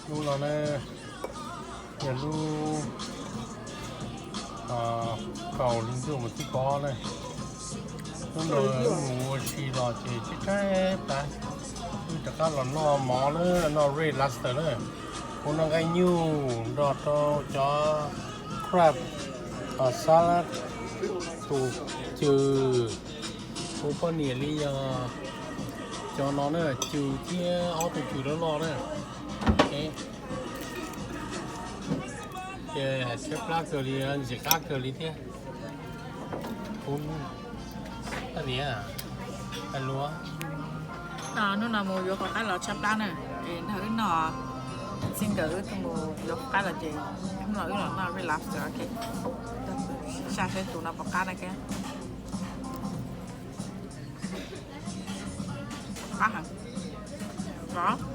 Lub no na, yog lub kaus hli ntuj mus tib pob na. Lub no mus ua si los ces tshaib tshaib plab. Wb rov qab los noj mov na, noj red lobster na. Kuv noj nqaij nyuj nrog rau cov crab salad, tus cw, kuv poj niam li yog cov no na, cw thiab ob tug cw loj loj na. Ces tshaib plab kawg li, ntxim qab kawg li thiab. Kuv, luag, hnub no mus yuav qhov qaib los tshaib plab na, es nrog wb noj, txij nkawm wb tuaj mus yuav qhov qaib los ces hnub no wb los noj red lobster, ok. Xyov seb tus no puas qab na. Qab heev.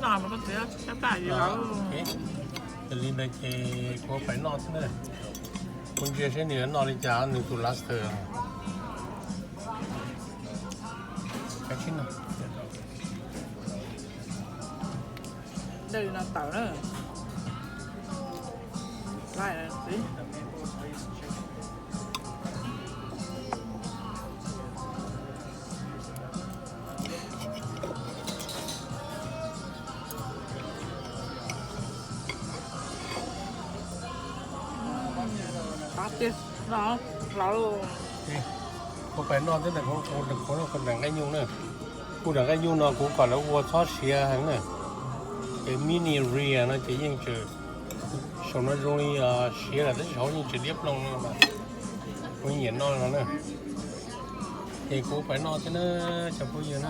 Noj mus koj txiv, tshaib plab yus. Yog li ntawd ces kuv pais noj xwb na. Kuv ntsia seb nws noj li cas nws tus lobster. Dej li no tawm na. Qab tiag, no, lawv. Kuv pais noj thiab ntag, kuv noj kuv daim nqaij nyuj na. Kuv daim nqaij nyuj no kuv kom lawv ua txhob siav heev na. Ces mini real no ces yeej tseem, saum no zoo li siav lawm tab sis hauv yeej tseem diab ploog no mas kuv nyiam noj no na. Ces kuv pais noj thiab na, cov phooj ywg na.